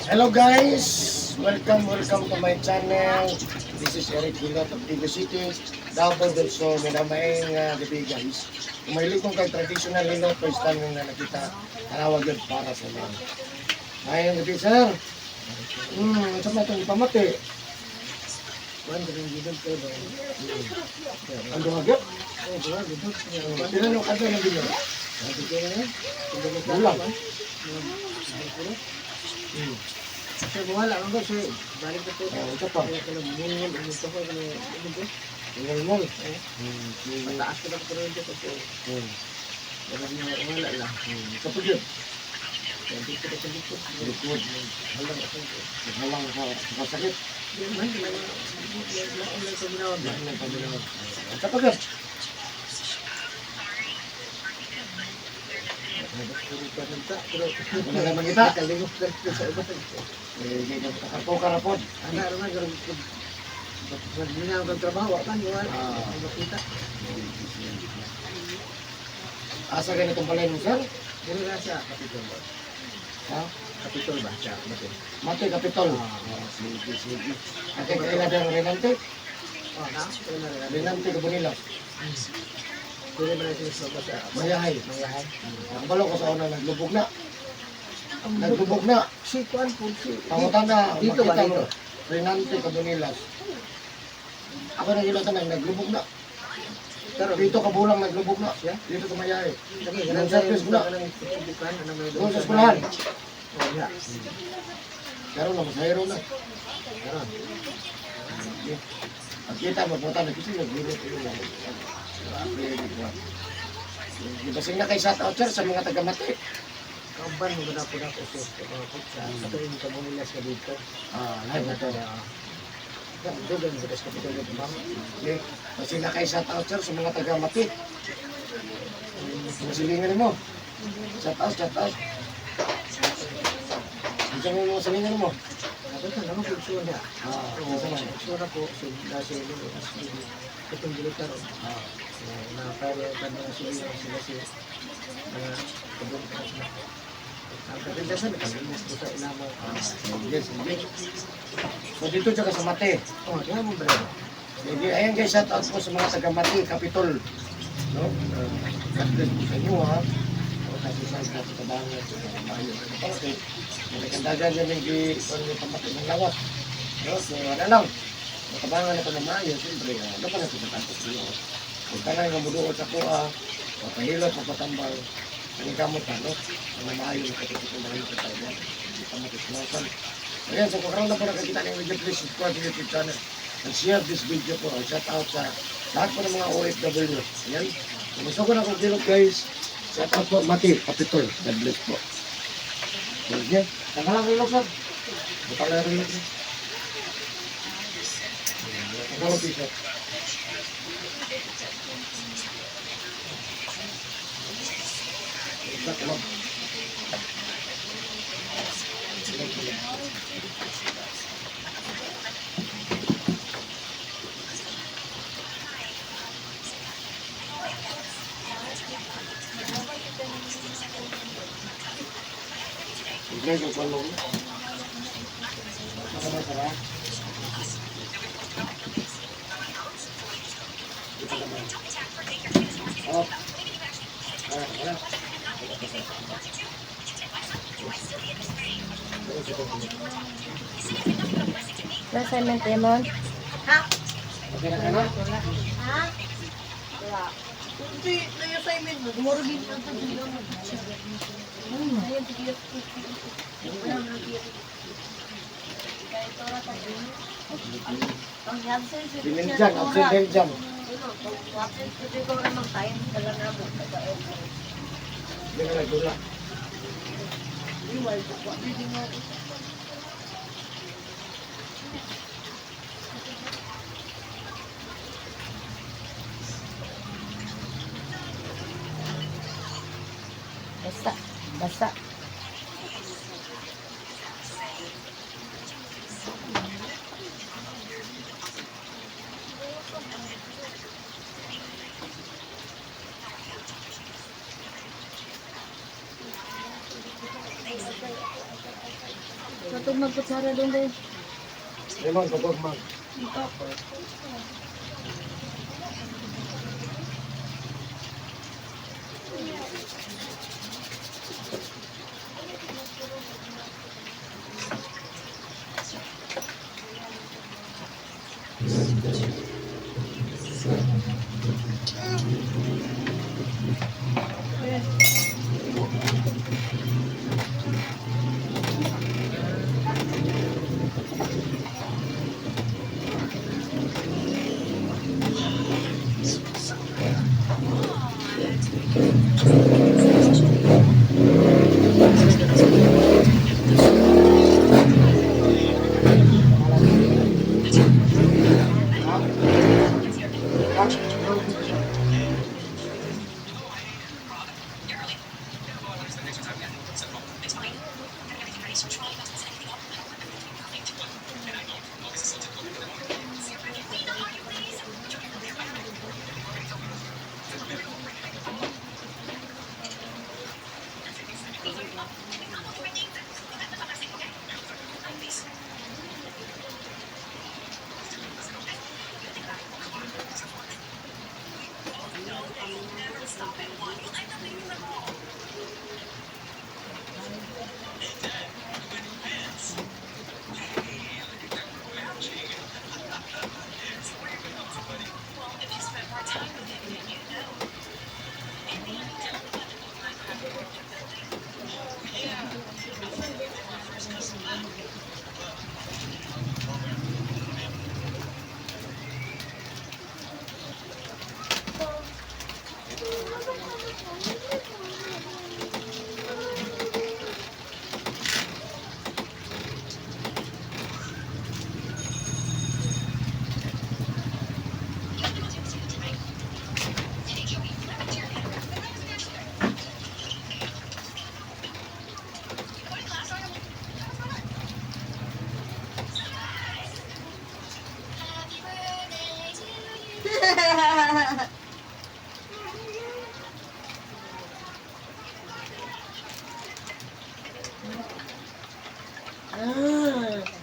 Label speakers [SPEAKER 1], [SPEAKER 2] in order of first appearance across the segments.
[SPEAKER 1] Hello guys! Welcome, welcome to my channel. This is Eric Hilot of Tigo City, Davao del Sur. Minamaing gabi, guys. Kung mahilig kong kay traditional hilot, first time yung na nakita, tarawag yun para sa mga. Ngayong gabi, sir. Ito na itong ipamati.
[SPEAKER 2] Kuan din gidol kay ba.
[SPEAKER 1] Ang duha gyud.
[SPEAKER 2] Oh, duha gidol.
[SPEAKER 1] Pila no kada na bilyon?
[SPEAKER 2] Sabi ko na.
[SPEAKER 1] Bulang.
[SPEAKER 2] Sa wala man ko sir. Balik ko to.
[SPEAKER 1] Oh, ito pa.
[SPEAKER 2] Kaya ko mungol ang ko ko ano ko.
[SPEAKER 1] Ingol.
[SPEAKER 2] Mataas ko na ko rin ko to. Wala na wala lang.
[SPEAKER 1] Ito pa yun.
[SPEAKER 2] Kaya dito ko sa likod.
[SPEAKER 1] Likod.
[SPEAKER 2] Halang ako.
[SPEAKER 1] Halang sa sakit.
[SPEAKER 2] Di man di man. Wala ko ginawa ba.
[SPEAKER 1] Ito pa yun.
[SPEAKER 2] Pero
[SPEAKER 1] Wala naman kita.
[SPEAKER 2] Nakalimot lang ko sa iba.
[SPEAKER 1] Eh, kaya ka na po.
[SPEAKER 2] Ana ra man karon pag minaw kang trabaho, wa man wala.
[SPEAKER 1] Ah.
[SPEAKER 2] Makita.
[SPEAKER 1] Asa ganitong balay mo, sir?
[SPEAKER 2] Dili ra sa Kapitol ba?
[SPEAKER 1] Ha?
[SPEAKER 2] Kapitol ba siya? Mate.
[SPEAKER 1] Mate Kapitol. Ah, sige, sige. Ate, kaila ng Renante?
[SPEAKER 2] Oh, na. Kaya na rin.
[SPEAKER 1] Renante Cabonila.
[SPEAKER 2] Dili man sila sa sa
[SPEAKER 1] Mayahay.
[SPEAKER 2] Mayahay.
[SPEAKER 1] Nakabalo ko sa una, naglubog na. Naglubog na.
[SPEAKER 2] Si Kuan po si.
[SPEAKER 1] Pangutan na.
[SPEAKER 2] Dito ba
[SPEAKER 1] makita
[SPEAKER 2] dito?
[SPEAKER 1] mo, Renante Cabonilas. Ako nang na, naglubog na.
[SPEAKER 2] Pero
[SPEAKER 1] Dito kabulang naglubog na.
[SPEAKER 2] Siya?
[SPEAKER 1] Dito sa Mayahay.
[SPEAKER 2] Lagi
[SPEAKER 1] Nang service mo na.
[SPEAKER 2] Kanang kuan anang may
[SPEAKER 1] Doon sa eskwelahan.
[SPEAKER 2] Oh, ya.
[SPEAKER 1] Pero na, masahero na.
[SPEAKER 2] Karon.
[SPEAKER 1] Sige. Pagkita mo, punta na kasi naglulot yun. Grabe, di ba? Basing na kay shout out, sir, sa mga taga-Mati.
[SPEAKER 2] Kauban mo na po na ko sir. Sa tuwing kamunilas ka dito.
[SPEAKER 1] Ah, live na to.
[SPEAKER 2] Dugan sa Kapitol dito, ma'am.
[SPEAKER 1] Okay. Basing na kay shout out, sir, sa mga taga-Mati. Mga silingan mo. Shout out, shout out. Isa mo mga silingan mo.
[SPEAKER 2] Ako na naman kung suna.
[SPEAKER 1] Ah,
[SPEAKER 2] Oo,
[SPEAKER 1] isa man.
[SPEAKER 2] suna po si nasi itong dito karon.
[SPEAKER 1] Ah,
[SPEAKER 2] Na kaya kan mga sila sila si mga kabungkas na. Ang kagindasan, kagindas ko sa ilamang.
[SPEAKER 1] Ah, sige, sige. So dito tsaka sa Mati.
[SPEAKER 2] Oh, diyan mo ba?
[SPEAKER 1] Sige, ayan guys, shout out po sa mga taga-Mati, Kapitol. No? God bless po sa inyo ha. O, kasi sa sa tabangan, sa mayo. Para kay, nagkandagan yan yung kung yung pamati ng lawas. No? So, ano lang, matabangan na ito ng maayo, siyempre, dapat na sa tapos niyo. Kung tanay nga muduot sa kuha, mapahilot, mapatambal, ang kamot ha, no? Ang maayo, nakatipos ng maayo sa tayo. Hindi pa matismasan. Ayan, so kung karoon na po nakakita ng video, please subscribe to YouTube channel and share this video po. And shout out sa lahat po ng mga OFW. Ayan. Kung gusto ko na kong kilot guys, shout out po, Mati, Kapitol. God bless po. Sige. Tanggal lang rilok, sir. Butang lang rilok, sir. Tanggal lang t-shirt. Tanggal lang. Sige, yung palong. Saka ba, sara? Dito naman. Oh. Ah, wala.
[SPEAKER 3] Assignment, Emon?
[SPEAKER 1] Okay na ka na?
[SPEAKER 3] Ha? Wala.
[SPEAKER 4] Hindi, na-assignment mo. Tomorrow din ang Ayun, sige. Ang absent si
[SPEAKER 1] Bilin dyan, absent din dyan.
[SPEAKER 4] Absent si Tito naman tayo. Talaga na po.
[SPEAKER 1] Hindi na nagdula.
[SPEAKER 4] Iwal ko. Hindi mo.
[SPEAKER 3] Basa. Basa. Sa magkutsara doon din.
[SPEAKER 1] Lemon, kapag mag.
[SPEAKER 3] Ah.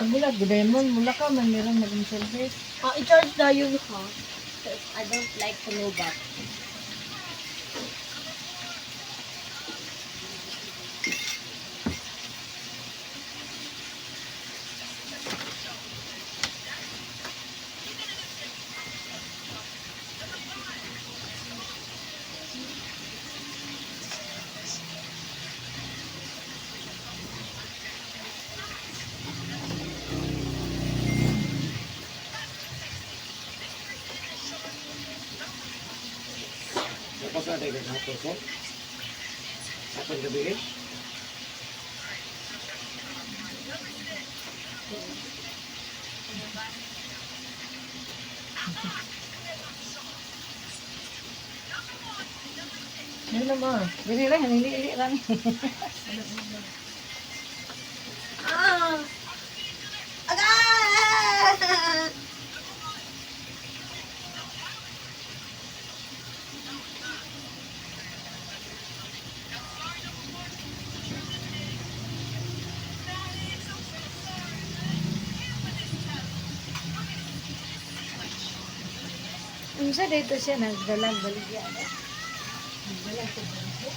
[SPEAKER 3] Mula, Doraemon, mula ka man meron naging service.
[SPEAKER 4] Ah, i-charge na yun ha. I don't like to know that.
[SPEAKER 1] Tapos na tayo hapon ko. Hapon gabi eh.
[SPEAKER 3] Ano naman? Dili lang, nilili lang.
[SPEAKER 4] Ah! Agay!
[SPEAKER 3] Unsa dito siya nagdalag baligya. Nagdalag sa baligya.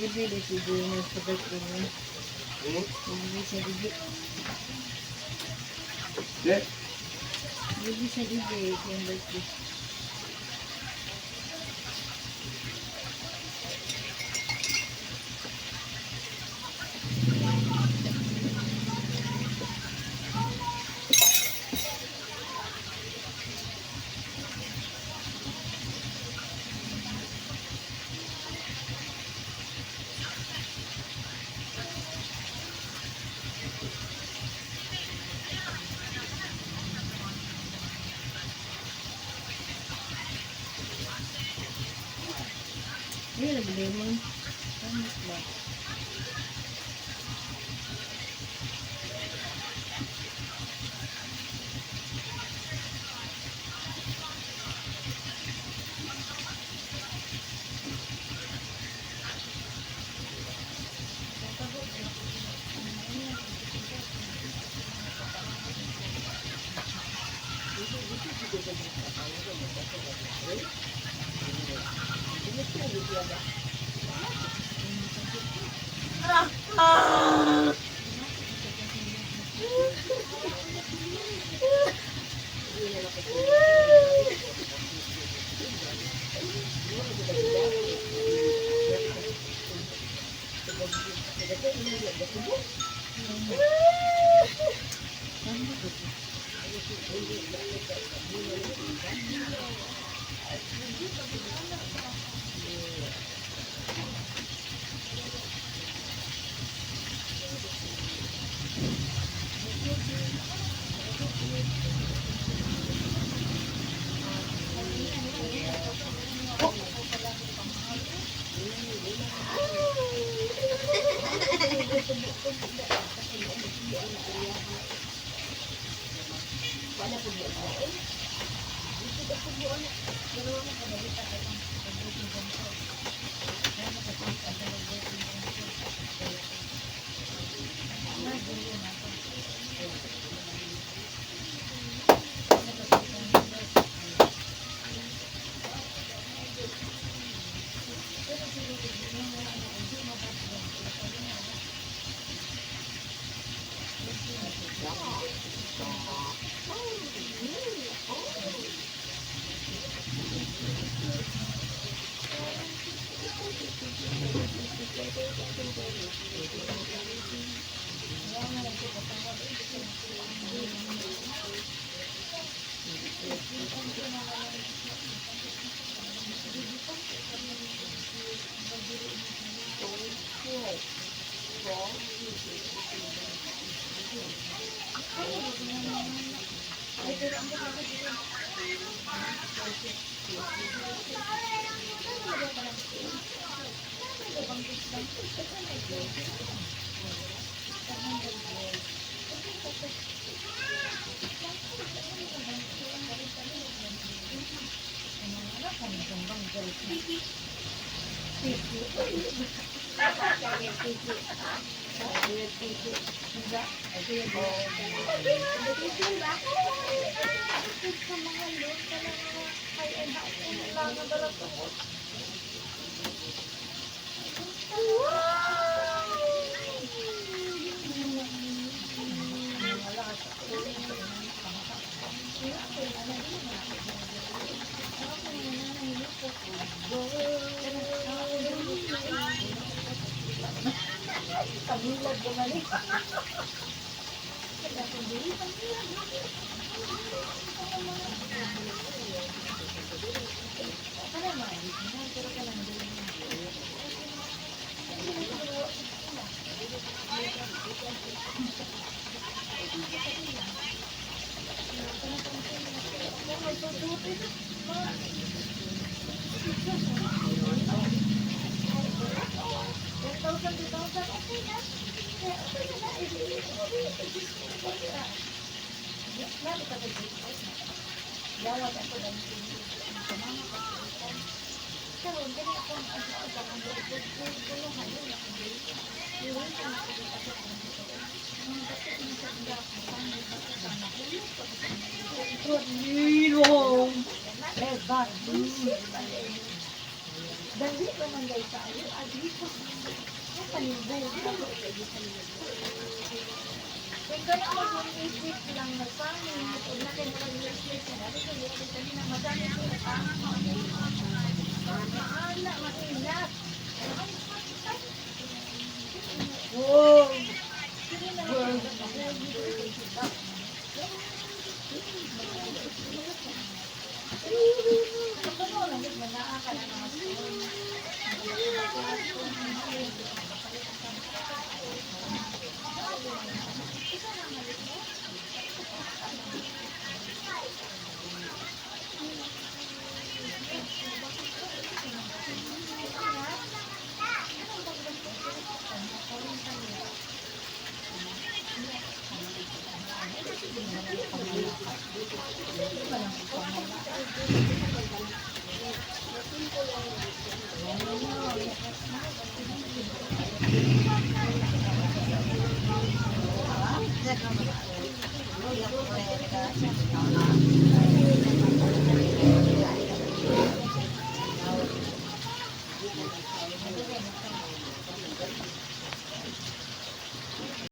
[SPEAKER 3] Libre di si Junior sa birthday niya. Libre sa DJ.
[SPEAKER 1] Di.
[SPEAKER 3] Libre sa DJ yung birthday. Ayun, nag-lemon. Ano ba?